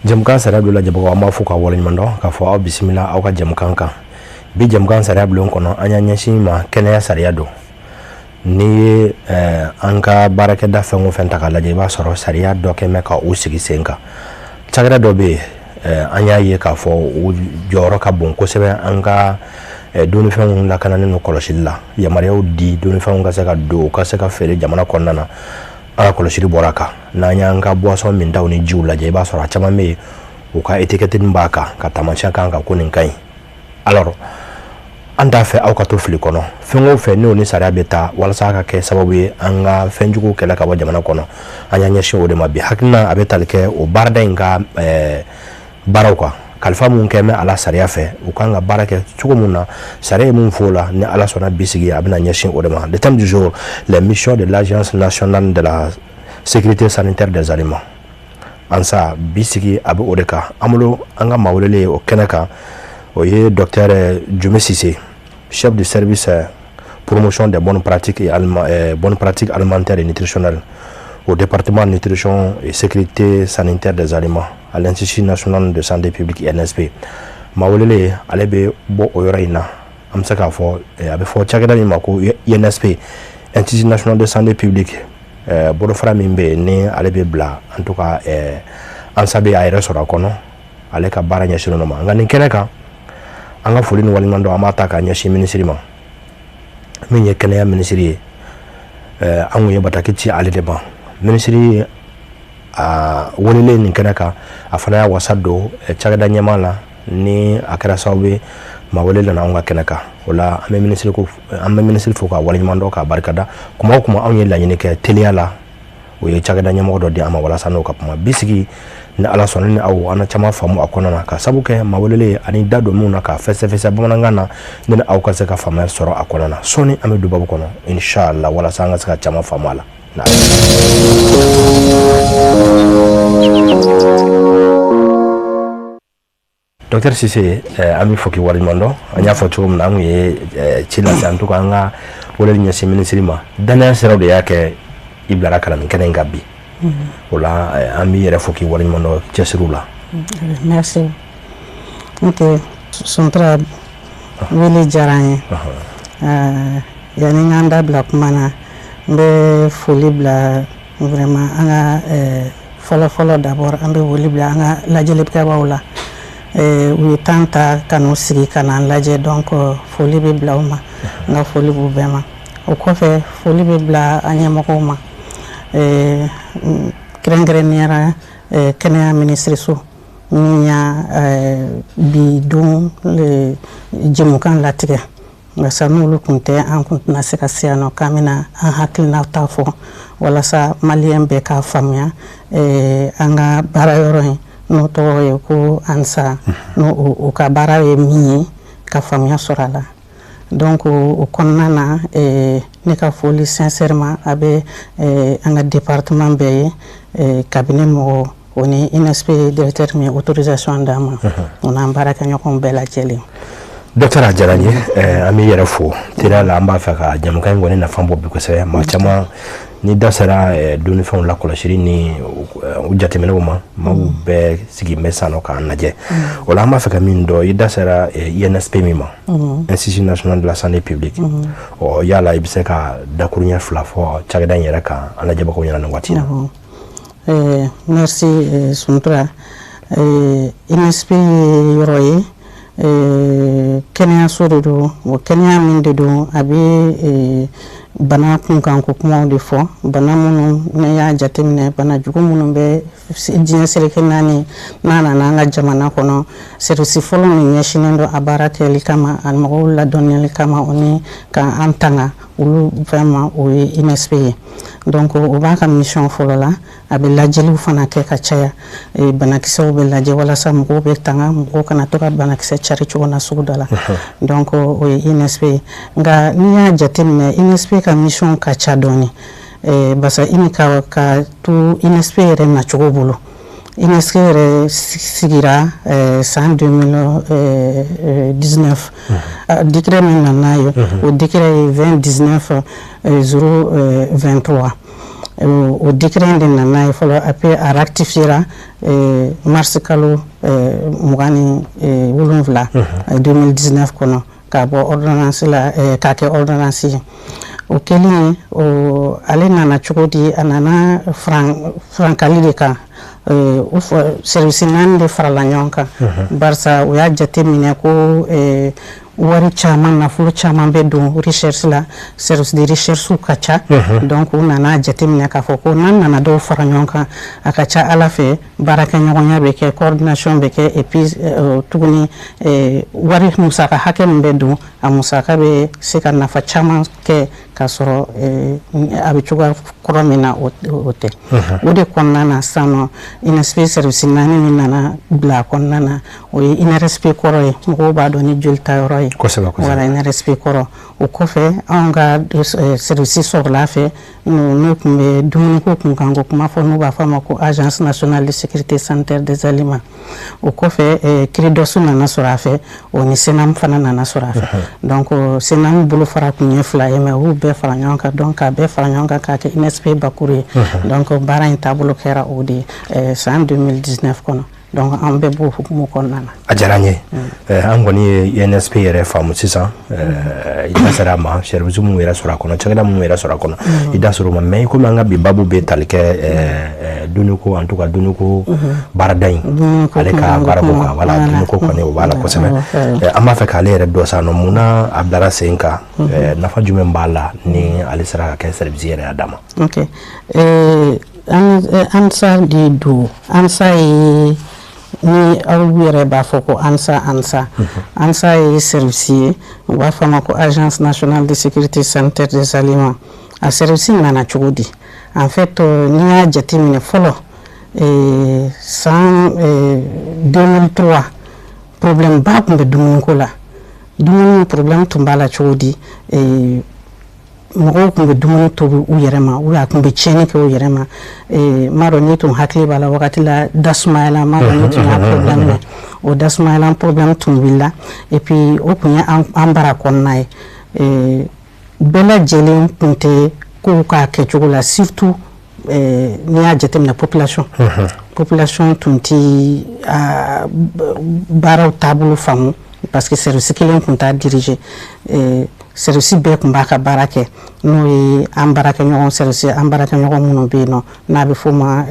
Jɛmukan sariya bulon lajɛbagaw, an b'a fo ka waleɲuman dɔn k'a fɔ aw bisimila aw ka jɛmukan kan. Bi jɛmukan sariya bulon kɔnɔ, an y'an ɲɛsin ma kɛnɛya sariya don. N'i ye an ka baarakɛda fɛn o fɛn ta k'a lajɛ, i b'a sɔrɔ sariya dɔ kɛn bɛ ka u sigi sen kan. Cakɛda dɔ bɛ yen, an y'a ye k'a fɔ u jɔyɔrɔ ka bon kosɛbɛ an ka dumunifɛnw lakanani n'u kɔlɔsili la, yamaruyaw di dumunifɛnw ka se ka don, u ka se ka feere jamana kɔnɔna na. An ka kɔlɔsili bɔra a kan, n'an y'an ka boisson mintaw ni jiw lajɛ, i b'a sɔrɔ a caman bɛ yen, u ka étiquette b'a kan ka taamasiyɛn kan kan ko nin ka ɲi. Alors, an t'a fɛ aw ka to fili kɔnɔ. Fɛn o fɛn n'o ni sariya bɛ taa walasa a ka kɛ sababu ye an ka fɛnjuguw kɛlɛ ka bɔ jamana kɔnɔ, an y'an ɲɛsin o de ma bi. Hakilina a bɛ tali kɛ o baarada in ka baaraw kan, kalifa mun kɛ bɛ a la sariya fɛ, u kan ka baara kɛ cogo mun na, sariya ye mun fɔ o la. Ni Ala sɔnna, bi sigi a bɛna ɲɛsin o de ma. Le thème du jour: les missions de l'Agence nationale de la sécurité sanitaire des aliments, ANSA. Bi sigi a bɛ o de kan. An bolo, an ka maa welelen ye o kɛnɛ kan, o ye docteur Jumɛ Sise, chef de service promotion des bonnes pratiques et bonnes pratiques alimentaires et nutritionnelles au département nutrition et sécurité sanitaire des aliments à l'Institut national de santé publique, INSP. Maa welelen, ale bɛ bɔ o yɔrɔ in na. An bɛ se k'a fɔ a bɛ fɔ cakɛda min ma ko INSP, Institut national de santé publique, bolofara min bɛ yen ni ale bɛ bila, en tout cas ANSA bɛ a yɛrɛ sɔrɔ a kɔnɔ, ale ka baara ɲɛsinnen ma. Nka nin kɛnɛ kan, an ka foli ni waleɲuman dɔn, an b'a ta k'a ɲɛsin minisiri ma, min ye kɛnɛya minisiri ye. An kun ye bataki ci ale de ma. Minisiri a welelen nin kɛnɛ kan, a fana y'a wasa don cakɛda ɲɛmaa la, ni a kɛra sababu ye maa wele nana anw ka kɛnɛ kan. O la, an bɛ minisiri fo k'a waleɲuman dɔn k'a barikada. Kuma o kuma anw ye laɲini kɛ teliya la, o ye cakɛda ɲɛmɔgɔ dɔ di an ma walasa n'o ka kuma. Bi sigi, ni Ala sɔnna, ni aw an na caman faamu a kɔnɔna na, ka sabu kɛ maa welelen ani da don minnu na k'a fɛsɛfɛsɛ bamanankan na, ni aw ka se ka faamuya sɔrɔ a kɔnɔna na. Sɔɔni an bɛ don babu kɔnɔ, inshallah, walasa an ka se ka caman faamu a la. Docteur Sise, an bɛ fɔ k'i waleɲuman dɔn. An y'a fɔ cogo min na, an kun ye ci lase, en tout cas an ka weleli ɲɛsin minisiri ma. Danaya siraw de y'a kɛ i bilara ka na nin kɛnɛ in kan bi. O la, an b'i yɛrɛ fo k'i waleɲuman dɔn cɛsiriw la. Merci. Ok, Suntura, wele diyara n ye. Yanni n k'an da bila kuma na, n bɛ foli bila vraiment an ka fɔlɔ fɔlɔ. D'abord, an bɛ foli bila an ka lajɛlikɛbaaw la. U ye temps ta ka n'u sigi ka n'an lajɛ, donc foli bɛ bila u ma, n ka foli b'u bɛɛ ma. O kɔfɛ, foli bɛ bila an ɲɛmɔgɔw ma, kɛrɛnkɛrɛnnenya la kɛnɛya minisiriso min y'a bi don jɛmukan latigɛ, barisa n'olu tun tɛ, an kun tɛna se ka se yan nɔ k'an bɛna an hakilina ta fɔ walasa maliyɛn bɛɛ k'a faamuya an ka baara yɔrɔ in n'o tɔgɔ ye ko ANSA, n'o o ka baara ye min ye, ka faamuya sɔrɔ a la. Donc o kɔnɔna na, ne ka foli sincèrement a bɛ an ka département bɛɛ ye, cabinet mɔgɔw, o ni INSP directeur min ye autorisation d'an ma, o n'an baarakɛɲɔgɔnw bɛɛ lajɛlen. Docteur, a diyara n ye, an b'i yɛrɛ fo teliya la. An b'a fɛ ka jɛmukan in kɔni nafa bɔ bi kosɛbɛ. Maa caman ni da sera dumunifɛnw lakɔlɔsili ni u jateminɛw ma, maaw bɛɛ sigi bɛ san nɔ k'an lajɛ. O la, an b'a fɛ ka min dɔn, i da sera INSP min ma, Institut national de la santé publique, ɔ yala i bɛ se ka dakuruɲɛ 2 fɔ cakɛda in yɛrɛ kan an lajɛbagaw ɲɛna nin waati in na? Merci Suntura. INSP ye yɔrɔ ye, kɛnɛyaso de don. O kɛnɛya min de don, a bɛ bana kunkanko kumaw de fɔ, bana minnu ne y'a jateminɛ, bana jugu minnu bɛ diɲɛ seleke naani n'a nana an ka jamana kɔnɔ. Service fɔlɔ min ɲɛsinnen don a baara kɛli kama, a mɔgɔw ladɔnniyali kama, o ni k'an tanga olu fɛn ma, o ye INSP ye. Donc o b'a ka mission fɔlɔ la. A bɛ lajɛliw fana kɛ ka caya, banakisɛw bɛ lajɛ walasa mɔgɔw bɛ tanga, mɔgɔw kana to ka banakisɛ cari cogo na sugu dɔ la. Donc o ye INSP ye. Nka n'i y'a jateminɛ, INSP ka mission ka ca dɔɔni, barisa i ni ka to INSP yɛrɛ nacogo bolo, INSP yɛrɛ sigira san 2019, décret min nana ye, o décret ye 20 19 0 23. O décret de nana ye fɔlɔ, après a rectifiera mars kalo 27 2019 kɔnɔ, k'a bɔ ordonnance la k'a kɛ ordonnance ye. O kɛlen, o ale nana cogo di? A nana farankali de kan. O service naani de farala ɲɔgɔn kan, barisa u y'a jate minɛ ko wari caman, nafolo caman bɛ don recherche la, service de recherche ka ca. Donc u nana jateminɛ k'a fɔ ko n'an nana dɔw fara ɲɔgɔn kan, a ka ca Ala fɛ baarakɛɲɔgɔnya bɛ kɛ, coordination bɛ kɛ, et puis tuguni wari musaka hakɛ min bɛ don, a musaka bɛ se ka nafa caman kɛ k'a sɔrɔ a bɛ cogoya kɔrɔ min na, o tɛ. O de kɔnɔna na sisan nɔ, INSP service naani min nana bila a kɔnɔna na, o ye INRSP kɔrɔ ye, mɔgɔw b'a dɔn ni joli ta yɔrɔ ye. Kosɛbɛ. Voilà, INRSP kɔrɔ. O kɔfɛ, anw ka service sɔrɔla a fɛ, n'o tun bɛ dumuniko kunkanko kuma fɔ, n'u b'a fɔ a ma ko Agence nationale de sécurité sanitaire des aliments. O kɔfɛ, CREDOS nana sɔrɔ a fɛ, o ni SENAM fana nana sɔrɔ a fɛ. Donc SENAM bolofara tun ye fila ye, mais u y'u bɛɛ fara ɲɔgɔn kan. Donc k'a bɛɛ fara ɲɔgɔn kan k'a kɛ INSP bakuru ye. Donc baara in taabolo kɛra o de ye san 2019 kɔnɔ. Donc an bɛɛ b'o hukumu kɔnɔna na. A diyara n ye. An kɔni ye INSP yɛrɛ faamu sisan. I da sera a ma, service minnu yɛrɛ sɔrɔ a kɔnɔ, cakɛda minnu yɛrɛ sɔrɔ a kɔnɔ, i da sɔrɔ o ma. Mais komi an ka bi babu bɛ tali kɛ dumuniko, en tout cas dumuniko baarada in, ale ka baarako kan, voilà, dumuniko kɔni, o b'a la kosɛbɛ. An b'a fɛ k'ale yɛrɛ dɔn sa nɔ, munna a bilara sen kan, nafa jumɛn b'a la ni ale sera ka kɛ service yɛrɛ a dama? Ok, ANSA de don. ANSA ye, ni aw yɛrɛ b'a fɔ ko ANSA, ANSA, ANSA ye service ye, u b'a fɔ a ma ko Agence nationale de sécurité sanitaire des aliments. A service nana cogo di? En fait, n'i y'a jateminɛ fɔlɔ, san 2003, problème ba tun bɛ dumuniko la. Dumuni problème tun b'a la cogo di? Mɔgɔw tun bɛ dumuni tobi u yɛrɛ ma, ou a tun bɛ tiɲɛni kɛ u yɛrɛ ma. N m'a dɔn n'i tun hakili b'a la, wagati la dasumayɛlɛn, n m'a dɔn n'i tun y'a problème mɛn, o dasumayɛlɛn problème tun wulila. Et puis o tun ye an bara kɔnɔna ye, bɛɛ lajɛlen tun tɛ kow k'a kɛcogo la, surtout n'i y'a jateminɛ population tun ti baaraw taabolo faamu, parce que service kelen tun t'a diriger, service bɛɛ tun b'a ka baara kɛ. N'o ye an baarakɛɲɔgɔn service, an baarakɛɲɔgɔn minnu bɛ yen nɔ, n'a bɛ f'o ma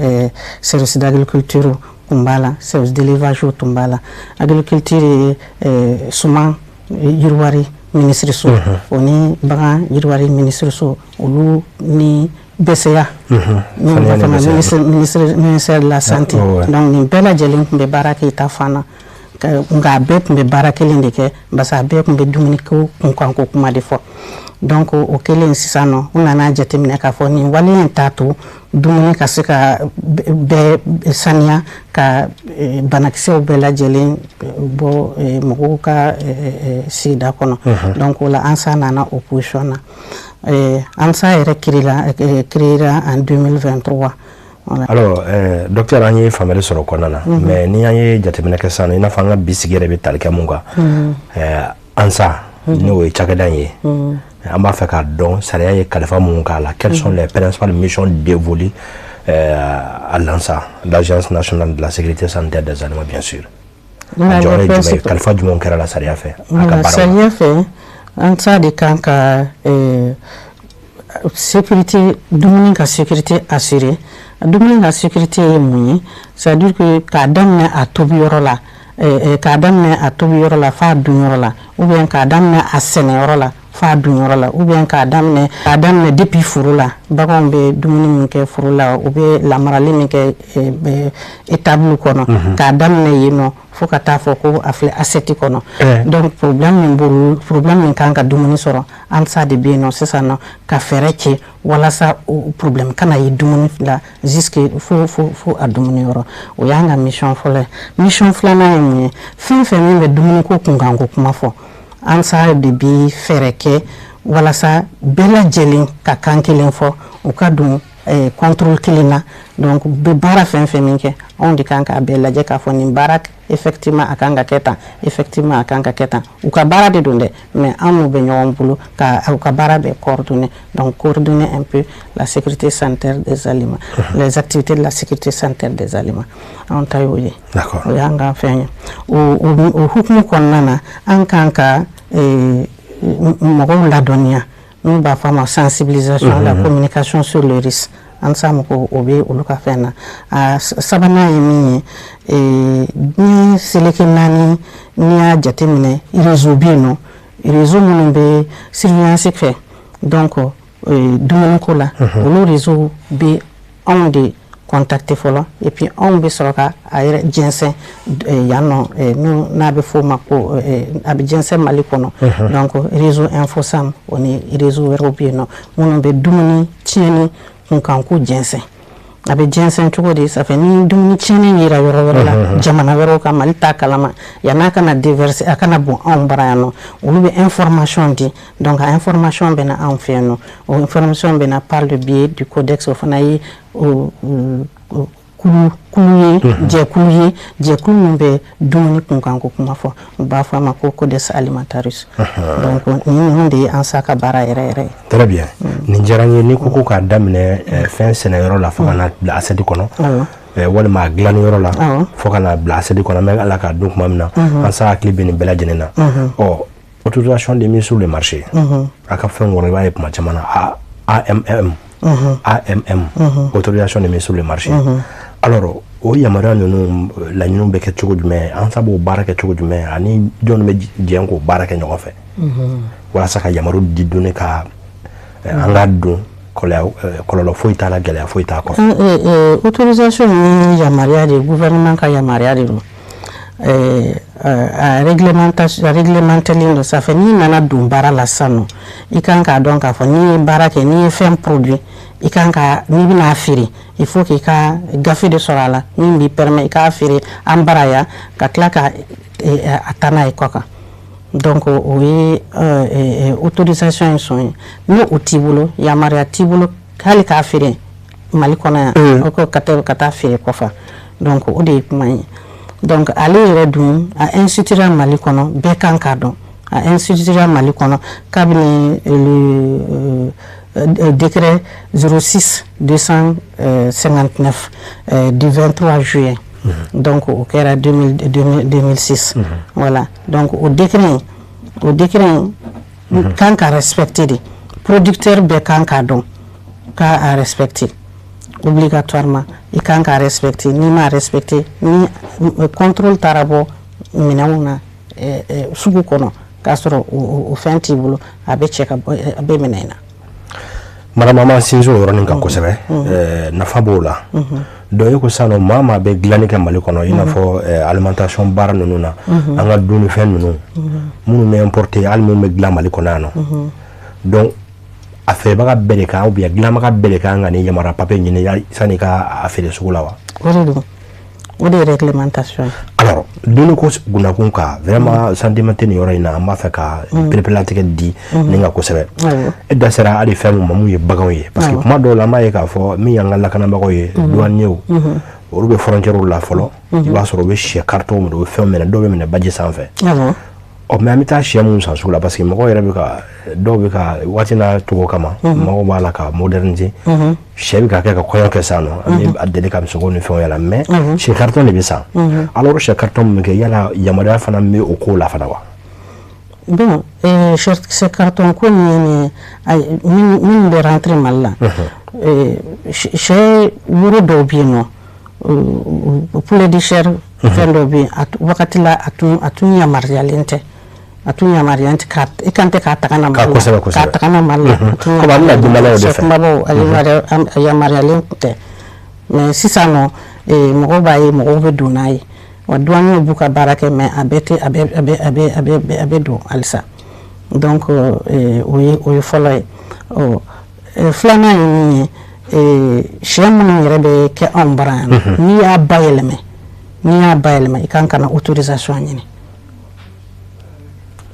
service d'agriculture tun b'a la, service d'élevage tun b'a la. Agriculture ye suman yiriwari minisiriso, o ni bagan yiriwari minisiriso, olu ni BCA, n'o b'a fɔ ma ministère de la Santé. Donc nin bɛɛ lajɛlen tun bɛ baara kɛ ta fan na, nka a bɛɛ tun bɛ baara kelen de kɛ, parce que a bɛɛ tun bɛ dumuniko kunkanko kuma de fɔ. Donc o kɛlen sisan nɔ, u nana jateminɛ k'a fɔ nin wale in t'a to dumuni ka se ka bɛɛ saniya, ka banakisɛw bɛɛ lajɛlen bɔ mɔgɔw ka sigida kɔnɔ. Donc o la, ANSA nana o position na. ANSA yɛrɛ créera en 2023. Voilà. Alors, docteur, an ye faamuyali sɔrɔ kɔnɔna na, mais ni an ye jateminɛ kɛ sisan, i n'a fɔ an ka bi sigi yɛrɛ bɛ tali kɛ mun kan, ANSA, n'o ye cakɛda in ye, an b'a fɛ k'a dɔn sariya ye kalifa mun k'a la. Quelles sont les principales missions dévolues à l'ANSA, l'Agence nationale de la sécurité sanitaire des aliments, bien sûr? A jɔyɔrɔ ye jumɛn ye? Kalifa jumɛnw kɛra la sariya fɛ a ka baara? Sariya fɛ, ANSA de kan ka sécurité, dumuni ka sécurité assurer. Dumuni ka sécurité ye mun ye? C'est à dire que k'a daminɛ a tobi yɔrɔ la, k'a daminɛ a tobi yɔrɔ la f'a dun yɔrɔ la, ou bien k'a daminɛ a sɛnɛ yɔrɔ la f'a dun yɔrɔ la, ou bien k'a daminɛ depuis foro la, baganw bɛ dumuni min kɛ foro la, u bɛ lamarali min kɛ étable kɔnɔ, k'a daminɛ yen nɔ fo ka taa fɔ ko a filɛ assiette kɔnɔ. Donc problème min b'olu, problème min kan ka dumuni sɔrɔ, ANSA de bɛ yen nɔ sisan nɔ ka fɛɛrɛ kɛ walasa o problème kana ye dumuni la jusque fo a dumuni yɔrɔ. O y'an ka mission fɔlɔ ye. Mission filanan ye mun ye? Fɛn fɛn min bɛ dumuniko kunkanko kuma fɔ, ANSA de bi fɛɛrɛ kɛ walasa bɛɛ lajɛlen ka kan kelen fɔ, u ka don. contrôle kelen na. Donc u bɛ baara fɛn fɛn min kɛ, anw de kan k'a bɛɛ lajɛ k'a fɔ nin baara, effectivement, a kan ka kɛ tan, effectivement, a kan ka kɛ tan. U ka baara de don dɛ, mais an n'u bɛ ɲɔgɔn bolo ka u ka baara bɛɛ coordonner. Donc coordonner un peu la sécurité sanitaire des aliments, les activités de la sécurité sanitaire des aliments, anw ta y'o ye. O y'an ka fɛn ye. O hukumu kɔnɔna na, an kan ka mɔgɔw ladɔnniya, n'u b'a fɔ a ma sensibilisation, la communication sur le risque. An sa mɔgɔ o bɛ olu ka fɛn na. A sabanan ye min ye, diɲɛ seleke naani, n'i y'a jateminɛ, réseau bɛ yen nɔ, réseau minnu bɛ surveillance fɛ. Donc dumuniko la, olu réseau bɛ anw de contacter fɔlɔ, et puis anw bɛ sɔrɔ ka a yɛrɛ jɛnsɛn yan nɔ, n'a bɛ f'o ma ko a bɛ jɛnsɛn Mali kɔnɔ. Donc réseau Infosam, o ni réseau wɛrɛw bɛ yen nɔ minnu bɛ dumuni tiɲɛni kunkanko jɛnsɛn. A bɛ jɛnsɛn cogo di? Ça fait ni dumuni tiɲɛni yera yɔrɔ wɛrɛ la, jamana wɛrɛw kan, Mali t'a kalama, yann'a kana déverser, a kana bɔn anw bara yan nɔ, olu bɛ information di. Donc a information bɛ na anw fɛ yan nɔ. O information bɛ na par le biais du codex. O fana ye kulu kulu ye, jɛkulu ye, jɛkulu min bɛ dumuni kunkanko kuma fɔ, u b'a fɔ a ma ko Codex Alimentarius. Donc ninnu de ye an sa ka baara yɛrɛ yɛrɛ ye. Très bien, nin diyara n ye. N'i ko k'a daminɛ fɛn sɛnɛyɔrɔ la fo ka na bila assiette kɔnɔ, walima a dilanni yɔrɔ la fo ka na bila assiette kɔnɔ, an bɛ ala k'a dun tuma min na, an sa hakili bɛ nin bɛɛ lajɛlen na. Ɔ, autorisation de mise sur le marché, a ka fɛn kɔnɔ, i b'a ye tuma caman na AMM, AMM, autorisation de mise sur le marché. Alors o yamaruya ninnu, laɲiniw bɛ kɛ cogo jumɛn? An sa b'o baara kɛ cogo jumɛn? Ani jɔn bɛ jɛ k'o baara kɛ ɲɔgɔn fɛ walasa ka yamaru di donni ka an k'a dɔn kɔlɔlɔ foyi t'a la, gɛlɛya foyi t'a kɔfɛ? Autorisation ni yamaruya de, gouvernement ka yamaruya de don. A réglementation, a réglementélen don. Ça fait n'i nana don baara la sisan nɔ, i kan k'a dɔn k'a fɔ n'i ye baara kɛ, n'i ye fɛn produit, i kan ka, n'i bɛna feere, il faut k'i ka gafe de sɔrɔ a la min b'i permet i k'a feere an bara yan, ka tila ka a taa n'a ye kɔ kan. Donc o ye autorisation ye sɔn ye. Ni o t'i bolo, yamaruya t'i bolo hali k'a feere Mali kɔnɔ yan, o ko ka taa feere kɔfɛ. Donc o de ye kuma ye. Donc ale yɛrɛ dun, a institura Mali kɔnɔ, bɛɛ kan k'a dɔn, a institura Mali kɔnɔ kabini le décret 06 259 du 23 juillet. Donc o kɛra 2006. Voilà, donc o décret in kan ka respecter de. Producteur bɛɛ kan k'a dɔn k'a respecter obligatoirement. I kan k'a respecter. N'i m'a respecter, ni contrôle taara bɔ minɛnw na sugu kɔnɔ k'a sɔrɔ o fɛn t'i bolo, a bɛ cɛ ka bɔ, a bɛ minɛ i na. Madame, an b'an sinsin o yɔrɔnin kan kosɛbɛ. Nafa b'o la. Donc e ko sisan nɔ, maa maa bɛ dilanni kɛ Mali kɔnɔ, i n'a fɔ alimentation baara ninnu na, an ka dumunifɛn ninnu minnu bɛ importer, hali minnu bɛ dilan Mali kɔnɔ yan nɔ, donc a feerebaga bɛɛ de kan ou bien dilanbaga bɛɛ de kan ka nin yamaruya papier ɲini sanni ka a feere sugu la wa? O de don, o de ye réglementation ye. Alors dumuni ko gunnakun kan, vraiment sentiment tɛ nin yɔrɔ in na. An b'a fɛ ka pereperelatigɛ di nin kan kosɛbɛ. E da sera hali fɛn mun ma, mun ye baganw ye, parce que kuma dɔw la, an b'a ye k'a fɔ min y'an ka lakanabagaw ye, douaniers, olu bɛ frontière la fɔlɔ, i b'a sɔrɔ u bɛ sɛ carton minɛ, u bɛ fɛnw minɛ, dɔw bɛ minɛ baji sanfɛ. Ɔ, mais an bɛ taa sɛ mun san sugu la, parce que mɔgɔw yɛrɛ bɛ ka, dɔw bɛ ka waati n'a cogo kama, mɔgɔw b'a la ka moderniser, sɛ bɛ ka kɛ ka kɔɲɔ kɛ sisan nɔ, an bɛ a deli ka sogo ni fɛnw yɛlɛ, mais sɛ carton de bɛ san. Alors sɛ carton min bɛ kɛ, yala yamaruya fana bɛ o ko la fana wa? Bon, sɛ carton ko nin ye nin ye, minnu bɛ rentrer Mali la, sɛ woro dɔw bɛ yen nɔ, poulet de chair, fɛn dɔw bɛ yen, wagati la a tun yamaruyalen tɛ, a tun yamaruyalen tɛ ka i kan tɛ k'a ta ka na Mali la, k'a ta ka na Mali la. A tun komi an bɛna denbayaw de fɛ. Kunbabaw, a yamaruyalen tun tɛ, mais sisan nɔ, mɔgɔw b'a ye, mɔgɔw bɛ don n'a ye wa, douaniers b'u ka baara kɛ, mais a bɛɛ tɛ, a bɛ a bɛ a bɛ a bɛ a bɛ don halisa. Donc o ye fɔlɔ ye. Ɔ, filanan ye min ye, sɛ minnu yɛrɛ bɛ kɛ anw bara yan nɔ, n'i y'a bayɛlɛma, i kan ka na autorisation ɲini.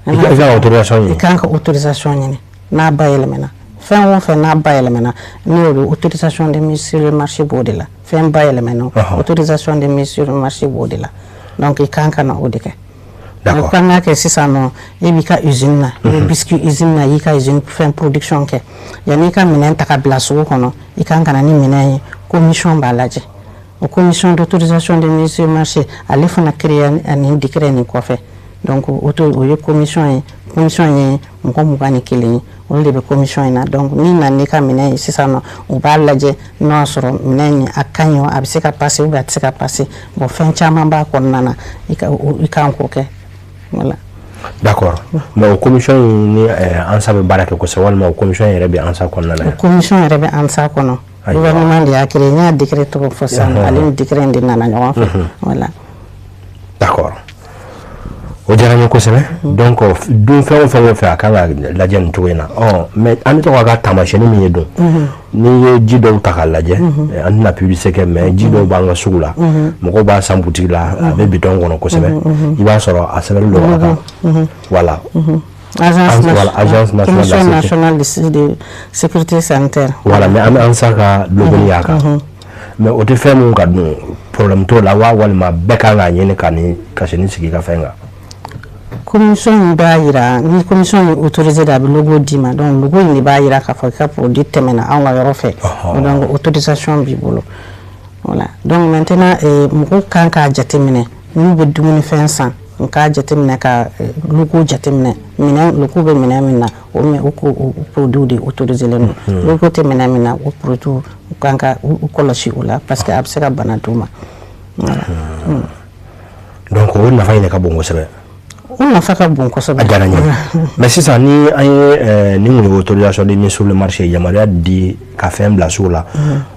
I kan ka autorisation ɲini. I kan ka autorisation ɲini n'a bayɛlɛmana. Fɛn o fɛn n'a bayɛlɛmana, n'i y'o don, autorisation de mise sur le marché b'o de la. Fɛn bayɛlɛmana, autorisation de mise sur le marché b'o de la. Donc i kan ka na o de kɛ. Kan ka kɛ sisan nɔ, e b'i ka usine na, i bɛ biscuit usine na, i y'i ka usine fɛn production kɛ, yanni i ka minɛn ta ka bila sugu kɔnɔ, i kan ka na ni minɛn ye, commission b'a lajɛ. O commission d'autorisation de mise sur marché, ale fana créé nin décret nin kɔfɛ. Donc o ye commission ye, commission ye mɔgɔ 21 ye, olu de bɛ commission in na. Donc n'i nana n'i ka minɛn ye sisan nɔ, u b'a lajɛ n'o y'a sɔrɔ minɛn in a ka ɲi, a bɛ se ka passer ou bien a tɛ se ka passer. Bon, fɛn caman b'a kɔnɔna na, i kan k'o kɛ, voilà. D'accord, mais o commission in ni ANSA bɛ baara kɛ kosɛbɛ, walima o commission yɛrɛ bɛ ANSA kɔnɔna na? O commission yɛrɛ bɛ ANSA kɔnɔ. Gouvernement de y'a créé. N y'a décret tɔgɔ fɔ sisan, ale ni décret in de nana ɲɔgɔn fɛ, voilà. D'accord, o diyara n ye kosɛbɛ. Donc dun fɛn o fɛn o fɛn, a kan ka lajɛ nin cogo in na. Ɔ, mais an bɛ to k'a ka taamasiyɛnni min ye dun, n'i ye ji dɔw ta k'a lajɛ, an tɛna publicité kɛ, mais ji dɔw b'an ka sugu la, mɔgɔw b'a san butigi la, a bɛ bidɔn kɔnɔ kosɛbɛ, i b'a sɔrɔ a sɛbɛnnen don a kan, voilà. Agence, voilà, Agence nationale, nationale de sécurité sanitaire. Voilà, mais an bɛ ANSA ka logo y'a kan. Mais o tɛ fɛn mun ka dun, problème t'o la wa, walima bɛɛ kan k'a ɲini ka ni kasini sigi i ka fɛn kan? Commission in b'a yira, ni commission ye autorisé de, a bɛ logo d'i ma. Donc logo in de b'a yira k'a fɔ i ka produit tɛmɛna anw ka yɔrɔ fɛ, donc autorisation b'i bolo, voilà. Donc maintenant, mɔgɔw kan k'a jateminɛ, n'u bɛ dumunifɛn san, u k'a jateminɛ ka logo jateminɛ, minɛn logo bɛ minɛn min na, o produit de autorisé len don. Logo tɛ minɛn min na, o produit, u kan ka u kɔlɔsi o la, parce que a bɛ se ka bana d'u ma, voilà. Donc o nafa in de ka bon kosɛbɛ. O nafa ka bon kosɛbɛ. A diyara n ye. Mais sisan, ni an ye nin kun ye autorisation de mise sur le marché, yamaruya di ka fɛn bila sugu la,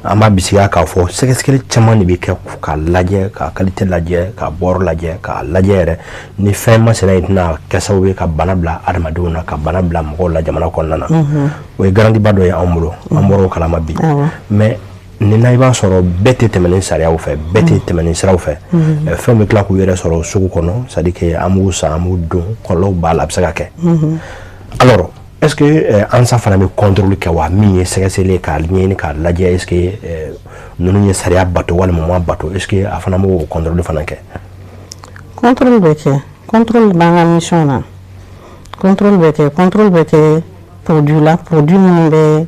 an b'a bisigiya k'a fɔ sɛgɛsɛgɛli caman de bɛ kɛ k'a lajɛ, ka qualité lajɛ, ka bɔrɔ lajɛ, k'a lajɛ yɛrɛ ni fɛn masina in tɛna kɛ sababu ye ka bana bila adamadenw na, ka bana bila mɔgɔw la jamana kɔnɔna na. O ye garantie ba dɔ ye anw bolo, an bɔra o kalama bi. Mais nin na, i b'a sɔrɔ bɛɛ tɛ tɛmɛ ni sariyaw fɛ, bɛɛ tɛ tɛmɛ ni siraw fɛ. Fɛn bɛ tila k'u yɛrɛ sɔrɔ sugu kɔnɔ, c'est à dire que an b'u san, an b'u dun, kɔlɔlɔw b'a la, a bɛ se ka kɛ. Alors, est ce que ANSA fana bɛ contrôle kɛ wa, min ye sɛgɛsɛgɛli ye k'a ɲɛɲini k'a lajɛ, est ce que ninnu ye sariya bato walima ma bato? Est ce que a fana b'o contrôle fana kɛ? Contrôle bɛ kɛ, contrôle b'an ka mission na. Contrôle bɛ kɛ, contrôle bɛ kɛ produit la, produit minnu bɛ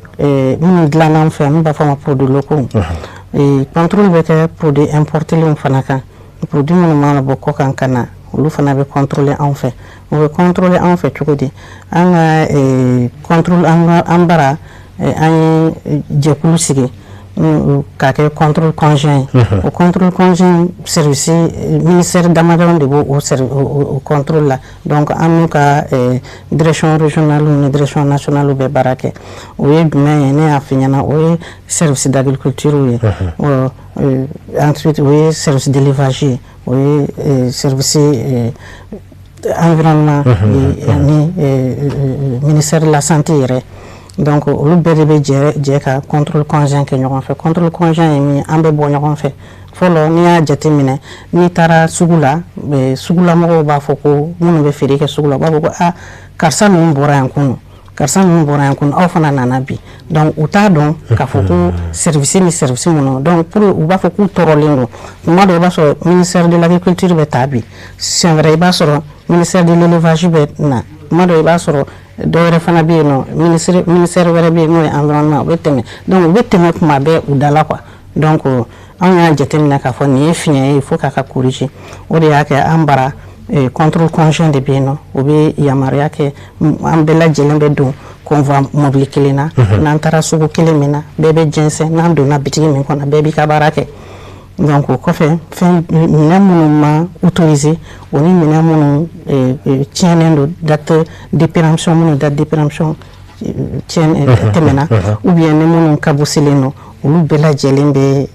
minnu dilanna an fɛ yan, min b'a fɔ a ma produit locaux. Contrôle bɛ kɛ produit importélenw fana kan, produit minnu mana bɔ kɔkan ka na, olu fana bɛ contrôler anw fɛ. O bɛ contrôler anw fɛ cogo di? An ka contrôle, an bara, an ye jɛkulu sigi k'a kɛ contrôle conjoint ye. O contrôle conjoint, service ministère damadɔ de b'o o contrôle la. Donc an n'u ka direction régionale ni direction nationale bɛ baara kɛ. O ye jumɛn ye? Ne y'a f'i ɲɛna, o ye service d'agriculture ye, ensuite o ye service d'élevage ye, o ye service environnement ni ministère de la santé yɛrɛ. Donc olu bɛɛ de bɛ jɛ ka contrôle conjoint kɛ ɲɔgɔn fɛ. Contrôle conjoint ye min ye, an bɛ bɔ ɲɔgɔn fɛ. Fɔlɔ, n'i y'a jateminɛ, n'i taara sugu la, sugulamɔgɔw b'a fɔ ko minnu bɛ feere kɛ sugu la, u b'a fɔ ko aa, karisa ninnu bɔra yan kunun, karisa ninnu bɔra yan kunun, aw fana nana bi. Donc u t'a dɔn k'a fɔ ko service ni service minnu. Donc pour u b'a fɔ k'u tɔɔrɔlen don. Tuma dɔ, i b'a sɔrɔ ministère de l'agriculture bɛ taa bi, siɲɛ wɛrɛ i b'a sɔrɔ ministère de l'élevage bɛ na, tuma dɔ i b'a sɔrɔ dɔ wɛrɛ fana bɛ yen nɔ, ministère wɛrɛ bɛ yen n'o ye environnement, u bɛ tɛmɛ. Donc u bɛ tɛmɛ kuma bɛɛ u da la, quoi. Donc anw y'a jateminɛ k'a fɔ nin ye fiɲɛ ye, il faut k'a ka corriger. O de y'a kɛ an bara contrôle conjoint de bɛ yen nɔ. O bɛ yamaruya kɛ, an bɛɛ lajɛlen bɛ don convoi mobili kelen na. N'an taara sugu kelen min na, bɛɛ bɛ jɛnsɛn. N'an donna bitigi min kɔnɔ, bɛɛ b'i ka baara kɛ. Donc o kɔfɛ, fɛn minɛn minnu ma autorisé, o ni minɛn minnu tiɲɛnen don, date de péremption, minnu date de péremption tiɲɛ tɛmɛna, ou bien ni minnu kabosilen don, olu bɛɛ lajɛlen bɛ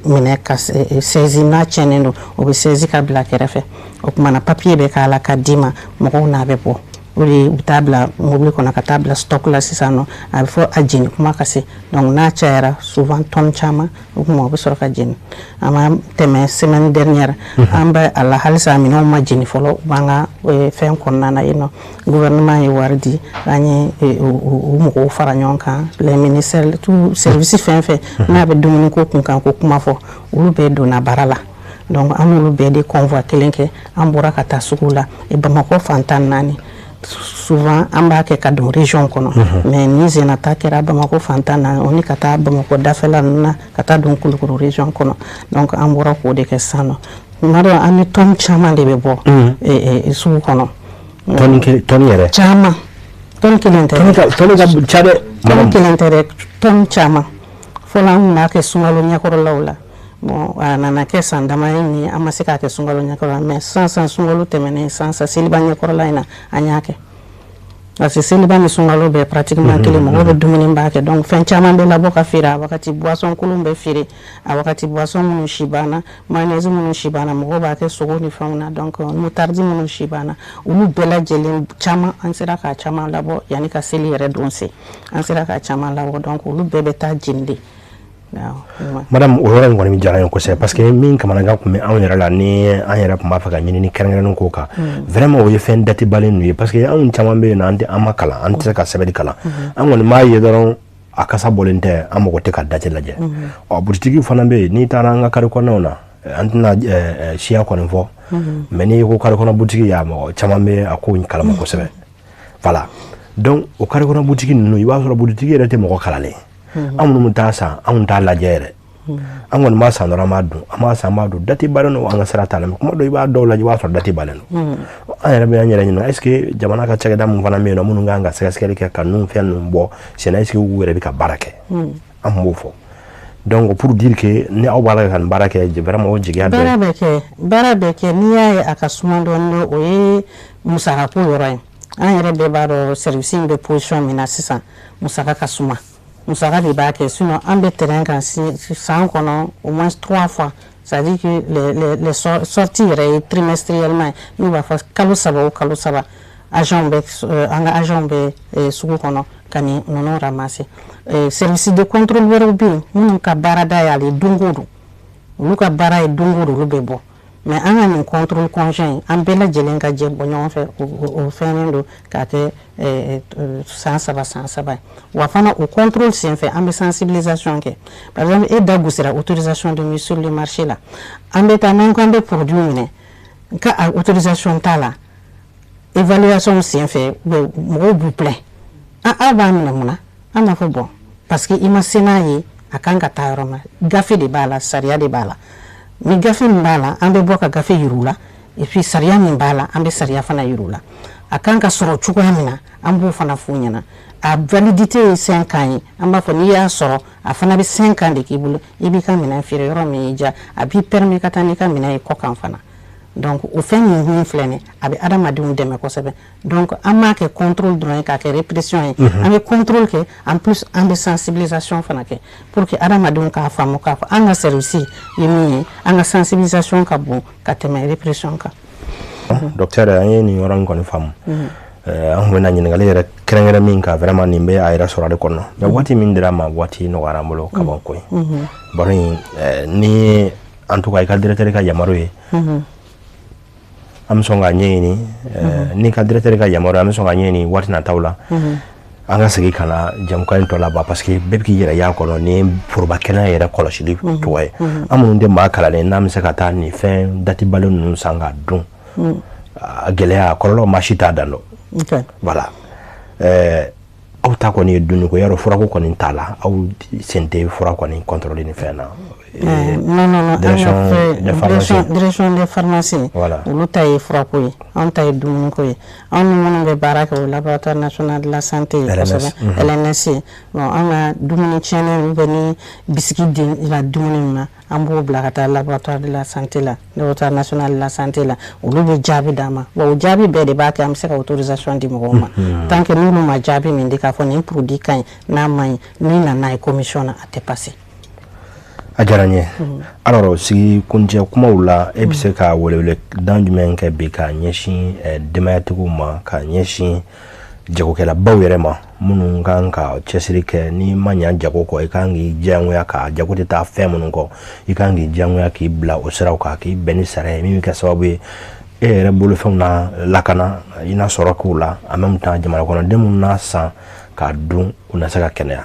minɛ ka saisi. N'a tiɲɛnen don, o bɛ saisi ka bila kɛrɛfɛ. O tuma na, papier bɛ k'a la ka d'i ma, mɔgɔw n'a bɛ bɔ. O de u bɛ taa bila mobili kɔnɔ ka taa bila stock la sisan nɔ. A bɛ fɔ a jeni kuma ka se. Donc n'a cayara, souvent tonne caman, o tuma o bɛ sɔrɔ ka jeni. A ma tɛmɛ semaine dernière, an bɛ a la halisa, minɛnw ma jeni fɔlɔ, u b'an ka fɛn kɔnɔna na yen nɔ. Gouvernement ye wari di, an ye o mɔgɔw fara ɲɔgɔn kan, les ministères, tout service fɛn fɛn n'a bɛ dumuni ko kun kan ko kuma fɔ, olu bɛɛ donna baara la. Donc an n'olu bɛɛ de convoi kelen kɛ, an bɔra ka taa sugu la Bamakɔ fan 14. Souvent an b'a kɛ ka don région kɔnɔ, mais ni senata kɛra Bamakɔ fan 14, o ni ka taa Bamakɔ dafɛla ninnu na, ka taa don Kulukoro région kɔnɔ. Donc an bɔra k'o de kɛ sisan nɔ. Tuma dɔ an ni tonne caman de bɛ bɔ sugu kɔnɔ. Tonne yɛrɛ? Caman, tonne kelen tɛ. Tonne ka ca dɛ. Tonne kelen tɛ dɛ, tonne caman. Fɔlɔ an tun b'a kɛ sunkalo ɲɛkɔrɔlaw la. Bon, a nana kɛ san dama ye ni an ma se k'a kɛ sunkalo ɲɛkɔrɔla, mais sisan sisan, sunkalo tɛmɛnen sisan sisan, seliba ɲɛkɔrɔla in na, an y'a kɛ, parce que seliba ni sunkalo bɛɛ pratiquement kelen, mɔgɔw bɛ dumuni b'a kɛ. Donc fɛn caman bɛ labɔ ka feere a wagati. Boisson kolon bɛ feere a wagati, boisson minnu si banna, mayonnaise minnu si banna, mɔgɔw b'a kɛ sogo ni fɛnw na. Donc moutarde minnu si banna, olu bɛɛ lajɛlen caman, an sera k'a caman labɔ yanni ka seli yɛrɛ don se, an sera k'a caman labɔ. Donc olu bɛɛ bɛ taa jeni de. Madame, o yɔrɔ in kɔni diyara n ye kosɛbɛ, parce que min kamanagan tun bɛ anw yɛrɛ la, ni an yɛrɛ tun b'a fɛ ka ɲinini kɛrɛnkɛrɛnnen k'o kan, vraiment o ye fɛn datibalen ninnu ye, parce que anw caman bɛ yen nɔ, an tɛ, an ma kalan, an tɛ se ka sɛbɛnni kalan. An kɔni b'a ye dɔrɔn, a kasa bɔlen tɛ, an mago tɛ ka date lajɛ. Ɔ, butigi fana bɛ yen, n'i taara an ka kari kɔnɔnaw na, an tɛna siya kɔni fɔ, mais n'i ko kari kɔnɔ butigi, y'a mɔgɔ caman bɛ a ko in kalama kosɛbɛ. Voilà, donc o kari kɔnɔ butigi ninnu, i b'a sɔrɔ butigi yɛrɛ tɛ mɔgɔ kalalen. An minnu bɛ taa san, anw t'a lajɛ yɛrɛ, an kɔni b'a san dɔrɔn, an b'a dun, an b'a san, an b'a dun. Date balen don, an ka sira t'a la. Mais kuma dɔ, i b'a dɔw lajɛ, i b'a sɔrɔ date balen don. An yɛrɛ bɛ an yɛrɛ ɲininka, est ce que jamana ka cakɛda mun fana bɛ yen nɔ, minnu kan ka sɛgɛsɛgɛli kɛ ka ninnu fɛn ninnu bɔ senna, est ce que u yɛrɛ bɛ ka baara kɛ? An b'o fɔ. Donc pour dire que ni aw b'a la ka nin baara kɛ, vraiment o jigiya dɔ ye. Baara bɛ kɛ, baara bɛ kɛ. N'i y'a ye a ka suma dɔɔnin, o ye musakako yɔrɔ ye. An yɛrɛ bɛɛ b'a dɔn service in bɛ position min na sisan, musaka ka suma, musaka de b'a kɛ. Sinon an bɛ terrain kan san kɔnɔ au moins trois fois, c'est à dire que les sorties yɛrɛ ye trimestriellement ye, n'u b'a fɔ kalo 3 o kalo 3, agent bɛ, an ka agent bɛ sugu kɔnɔ ka nin ninnu ramasser. Service de contrôle wɛrɛw bɛ yen minnu ka baarada y'ale don o don, olu ka baara ye don o don, olu bɛ bɔ. Mais an ka nin contrôle conjoint, an bɛɛ lajɛlen ka jɛ bɔ ɲɔgɔn fɛ, o fɛnnen don k'a kɛ san 3 san 3 ye. Wa fana, o contrôle senfɛ, an bɛ sensibilisation kɛ. Par exemple, e da gosira autorisation de mise sur le marché la, an bɛ taa n'an ko an bɛ produit minɛ ka autorisation t'a la, évaluation senfɛ, mɔgɔw b'u plaint: aw b'a minɛ mun na? An b'a fɔ bon, parce que i ma se n'a ye, a kan ka taa yɔrɔ min, gafe de b'a la, sariya de b'a la. Ni gafe min b'a la, an bɛ bɔ ka gafe yir'u la, et puis sariya min b'a la, an bɛ sariya fana yir'u la. A kan ka sɔrɔ cogoya min na, an b'o fana f'u ɲɛna. A validité ye 5 ans ye. An b'a fɔ n'i y'a sɔrɔ, a fana bɛ 5 ans de k'i bolo, i b'i ka minɛn feere yɔrɔ min y'i diya, a b'i permis ka taa n'i ka minɛn ye kɔ kan fana. Donc o fɛn min filɛ nin, a bɛ adamadenw dɛmɛ kosɛbɛ. Donc an m'a kɛ contrôle dɔrɔn ye k'a kɛ répression ye, an bɛ contrôle kɛ, en plus an bɛ sensibilisation fana kɛ pour que adamadenw k'a faamu k'a fɔ an ka service ye min ye. An ka sensibilisation ka bon ka tɛmɛ répression kan. Docteur, an ye nin yɔrɔ in kɔni faamu. An tun bɛna ɲininkali yɛrɛ kɛrɛnkɛrɛn min kan, vraiment nin bɛ a yɛrɛ sɔrɔ ale kɔnɔ, mais waati min dira ma, waati nɔgɔyara an bolo ka ban koyi. Baro in ni, en tout cas i ka directeur ka yamaru ye, an bɛ sɔn k'a ɲɛɲini. N'i ka directeur ka yamaru, an bɛ sɔn k'a ɲɛɲini waati nataw la, an ka segin ka na jamukan in tɔ laban, parce que bɛɛ bɛ k'i yɛrɛ y'a kɔnɔ. Nin ye foroba kɛnɛya yɛrɛ kɔlɔsili cogo ye. An minnu tɛ maa kalannen, n'an bɛ se ka taa nin fɛn datibalen ninnu san k'a dun, a gɛlɛya, a kɔlɔlɔ, maa si t'a dan dɔn. Voilà, aw ta kɔni ye dunni ko yarɔ, furako kɔni t'a la, aw sen tɛ fura kɔni contrôle ni fɛn na? Non, non, non. Direction des pharmacies. Direction des pharmacies. Voilà. Olu ta ye furako ye, anw ta ye dumuniko ye. Anw ni minnu bɛ baara kɛ, o Laboratoire national de la santé ye kosɛbɛ, LNS. Bon, an ka dumuni tiɲɛnen ou bien ni bisiki den la dumuni min na, an b'o bila ka taa laboratoire de la santé la, Laboratoire national de la santé la. Olu bɛ jaabi d'an ma. Bon, o jaabi bɛɛ de b'a kɛ an bɛ se ka autorisation di mɔgɔw ma. Tant que n'olu ma jaabi min di k'a fɔ nin produit ka ɲi, n'a man ɲi, n'i nana ye commission na, a tɛ passer. A diyara n ye. Alors, sigi kuncɛ kumaw la, e bɛ se ka welewele dan jumɛn kɛ bi ka ɲɛsin denbayatigiw ma, ka ɲɛsin jagokɛlabaw yɛrɛ ma, minnu kan ka cɛsiri kɛ? N'i ma ɲa jago kɔ, i kan k'i diyagoya ka jago tɛ taa fɛn minnu kɔ, i kan k'i diyagoya k'i bila o siraw kan, k'i bɛn ni sariya ye min bɛ kɛ sababu ye e yɛrɛ bolofɛnw na lakana, i na sɔrɔ k'u la, en même temps jamana kɔnɔden minnu n'a san k'a dun, u na se ka kɛnɛya.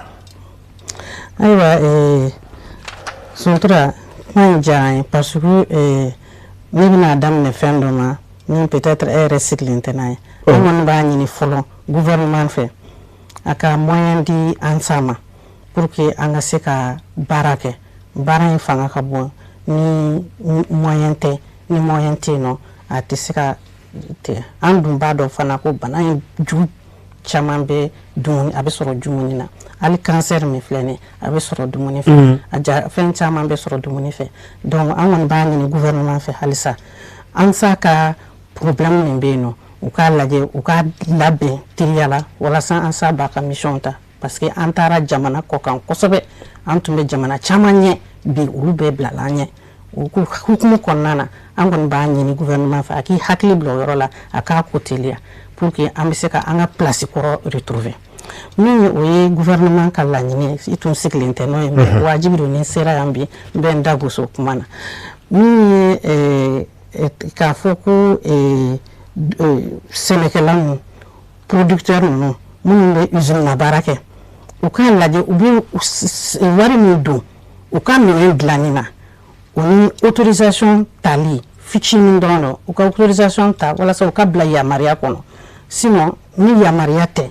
Ayiwa Suntura, kuma in diyara n ye parce que ne bɛna daminɛ fɛn dɔ ma min peut-être e yɛrɛ sigilen tɛ n'a ye. An kɔni b'a ɲini fɔlɔ gouvernement fɛ, a ka moyen di ANSA ma pour que an ka se ka baara kɛ. Baara in fanga ka bon ni moyen tɛ. Ni moyen tɛ yen nɔ, a tɛ se ka tigɛ. An dun b'a dɔn fana ko bana in ju caman bɛ dumuni, a bɛ sɔrɔ dumuni na. Hali cancer min filɛ nin ye, a bɛ sɔrɔ dumuni fɛ. A ja fɛn caman bɛ sɔrɔ dumuni fɛ. Donc an kɔni b'a ɲini gouvernement fɛ halisa, ANSA ka problème min bɛ yen nɔ, u k'a lajɛ, u k'a labɛn teliya la walasa ANSA b'a ka mission ta, parce que an taara jamana kɔ kan kosɛbɛ. An tun bɛ jamana caman ɲɛ, bi olu bɛɛ bilala an ɲɛ. O hukumu kɔnɔna na, an kɔni b'a ɲini gouvernement fɛ, a k'i hakili bila o yɔrɔ la, a k'a ko teliya pour que an bɛ se ka an ka place kɔrɔ retrouver. Min ye o ye gouvernement ka laɲini ye, i tun sigilen tɛ n'o ye, mais wajibi don. Ni n sera yan bi, n bɛ n da gosi o kuma na. Min ye k'a fɔ ko sɛnɛkɛla ninnu, producteur ninnu, minnu bɛ usine na baara kɛ, u k'a lajɛ u bɛ wari min don u ka minɛn dilanni na, o ni autorisation tali fitinin dɔrɔn don. U ka autorisation ta walasa u ka bila yamaruya kɔnɔ. Sinon ni yamaruya tɛ,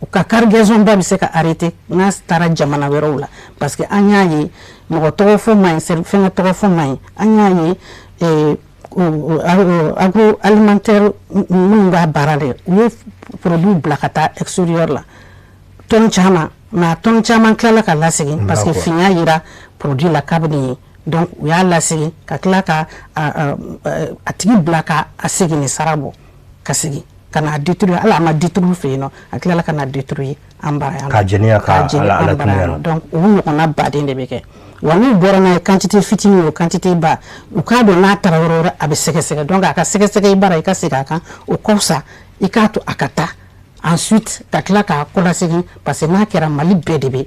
u ka cargaison ba bɛ se ka arrêter n'a taara jamana wɛrɛw la, parce que an y'a ye, mɔgɔ tɔgɔ fɔ man ɲi, fɛngɛ tɔgɔ fɔ man ɲi, an y'a ye agroalimentaire minnu b'a baara la, u ye produit bila ka taa extérieur la tɔn caman, mais a tɔn caman tilala ka lasegin parce que finya yira produit la kabini ye. Donc u y'a lasegin ka tila ka a tigi bila ka a segin ni sara bɔ ka segin ka na détruire. Hali a ma détruire fɛ yen nɔ, a tilala ka na détruire an bara yan. K'a jɛni ka ala bara yan. Donc o ɲɔgɔnna baden de bɛ kɛ. Wa n'u bɔra n'a ye, quantité fitinin o, quantité ba, u k'a dɔn n'a taara yɔrɔ wɛrɛ, a bɛ sɛgɛsɛgɛ. Donc a ka sɛgɛsɛgɛ i bara, i ka segin a kan, o ka fisa i k'a to a ka taa, ensuite ka tila k'a kɔlasegin, parce que n'a kɛra, Mali bɛɛ de bɛ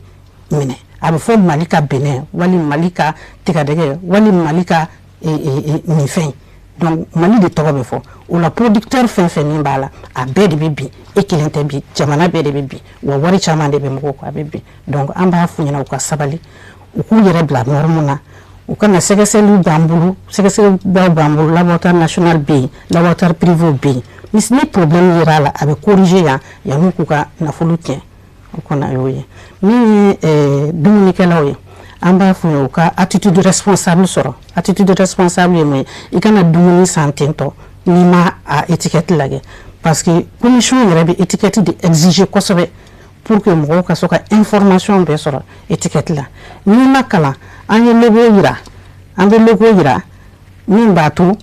minɛ. A bɛ fɔ Mali ka bɛnɛ, wali Mali ka tigadɛgɛ, wali Mali ka nin fɛn. Donc Mali de tɔgɔ bɛ fɔ o la. Producteur fɛn fɛn min b'a la, a bɛɛ de bɛ bin. E kelen tɛ bin, jamana bɛɛ de bɛ bin, wa wari caman de bɛ mɔgɔw kɔ, a bɛ bin. Donc an b'a f'u ɲɛna, u ka sabali, u k'u yɛrɛ bila norme na, u kana. Sɛgɛsɛgɛliw b'an bolo, sɛgɛsɛgɛlibaw b'an bolo, laboratoire national bɛ yen, laboratoire privé bɛ yen. Ni problème yera a la, a bɛ corriger yan yan'u k'u ka nafolo tiɲɛ. O kɔni a y'o ye. Min ye dumunikɛlaw ye, an b'a f'u ye u ka attitude responsable sɔrɔ. Attitude responsable ye mun ye? I kana dumuni san ten tɔ n'i ma a étiquette lajɛ, parce que commission yɛrɛ bɛ étiquette de exiger kosɛbɛ pour que mɔgɔw ka se ka information bɛɛ sɔrɔ étiquette la. N'i ma kalan, an ye logo yira, an bɛ logo yira min b'a to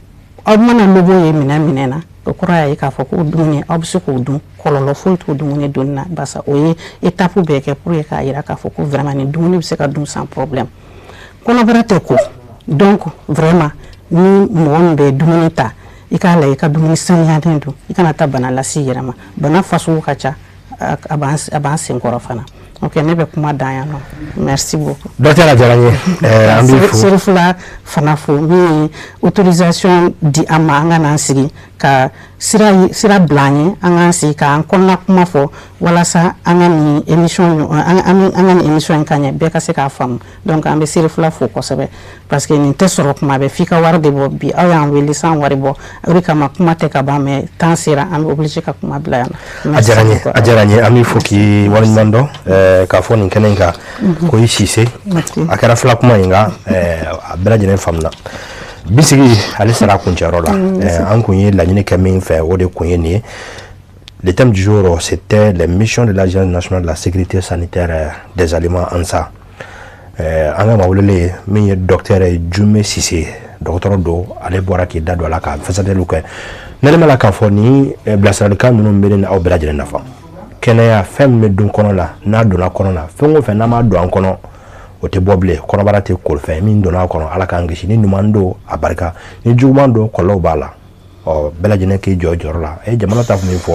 aw mana logo ye minɛn minɛn na, o kɔrɔ y'a ye k'a fɔ ko dumuni aw bɛ se k'o dun, kɔlɔlɔ foyi t'o dumuni donni na, barisa o ye étape bɛɛ kɛ pour que k'a yira k'a fɔ ko vraiment nin dumuni bɛ se ka dun sans problème, kɔnɔbara tɛ ko. Donc vraiment, ni mɔgɔ min bɛ dumuni ta, i k'a lajɛ i ka dumuni saniyalen don, i kana taa bana lase i yɛrɛ ma. Bana fasugu ka ca, a b'an senkɔrɔ fana. Ok, ne bɛ kuma dan yan nɔ. Merci beaucoup. Docteur, a diyara n ye, an b'i fo. Serifula fana fo, min ye autorisation di an ma, an ka n'an sigi ka sira bila an ye, an k'an sigi k'an kɔnɔna kuma fɔ walasa an ka nin émission, an ka nin émission in ka ɲɛ, bɛɛ ka se k'a faamu. Donc an bɛ Serifula fo kosɛbɛ, parce que nin tɛ sɔrɔ kuma bɛɛ, f'i ka wari de bɔ. Bi aw y'an wele sans wari bɔ, o de kama kuma tɛ ka ban, mais temps sera, an bɛ obligé ka kuma bila yan nɔ. A diyara n ye, a diyara n ye. An b'i fo k'i waleɲuman dɔn k'a fɔ nin kɛnɛ in kan ko i Sise. A kɛra fila kuma in nka a bɛɛ lajɛlen faamuna. Bisigi ale sera a kuncɛyɔrɔ la. An kun ye laɲini kɛ min fɛ, o de kun ye nin ye. Le thème du jour, c'était les missions de l'Agence nationale de la sécurité sanitaire des aliments, ANSA. An ka maa welelen min ye docteur Jume Sise, dɔgɔtɔrɔ don, ale bɔra k'i da don a la ka fɛsɛfɛsɛliw kɛ. Nɛnɛ la k'a fɔ ni bilasiralikan ninnu bɛ ne ni aw bɛɛ lajɛlen nafa. Kɛnɛya, fɛn min bɛ dun kɔnɔ la, n'a donna kɔnɔ la, fɛn o fɛn n'an m'a don an kɔnɔ, o O tɛ bɔ bilen. Kɔnɔbara tɛ kolifɛn min donna a kɔnɔ. Ala k'an kisi. Ni ɲuman don, a barika, ni juguman don, kɔlɔlɔw b'a la. Ɔ, bɛɛ lajɛlen k'i jɔ jɔyɔrɔ la. E jamana ta tun bɛ fɔ,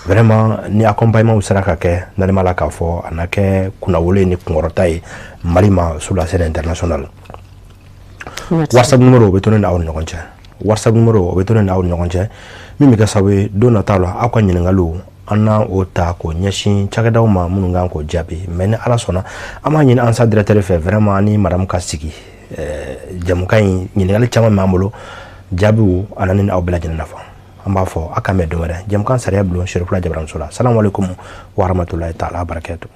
vraiment, ni accompagnement sera ka kɛ, n'ale la k'a fɔ a na kɛ kunnawolo ni kunkɔrɔta ye Mali ma sur la scène internationale. WhatsApp numéro, o bɛ to ne ni aw ni ɲɔgɔn cɛ. WhatsApp numéro, o bɛ to ne ni aw ni ɲɔgɔn cɛ, min bɛ kɛ sababu ye don nataw la, aw ka ɲininkaliw, an na o ta k'o ɲɛsin cakɛdaw ma minnu kan k'o jaabi. Mais ni Ala sɔnna, an b'a ɲini ANSA directeur fɛ, vraiment, ni madame ka sigi jamukan in, ɲininkali caman b'an bolo, jaabiw a na ni aw bɛɛ lajɛlen nafa. An b'a fɔ a ka mɛn don wɛrɛ, jamukan sariya bulon, Serifula Jabaramuso la. Salamu aleykum wa rahmatulahi taala barakatu.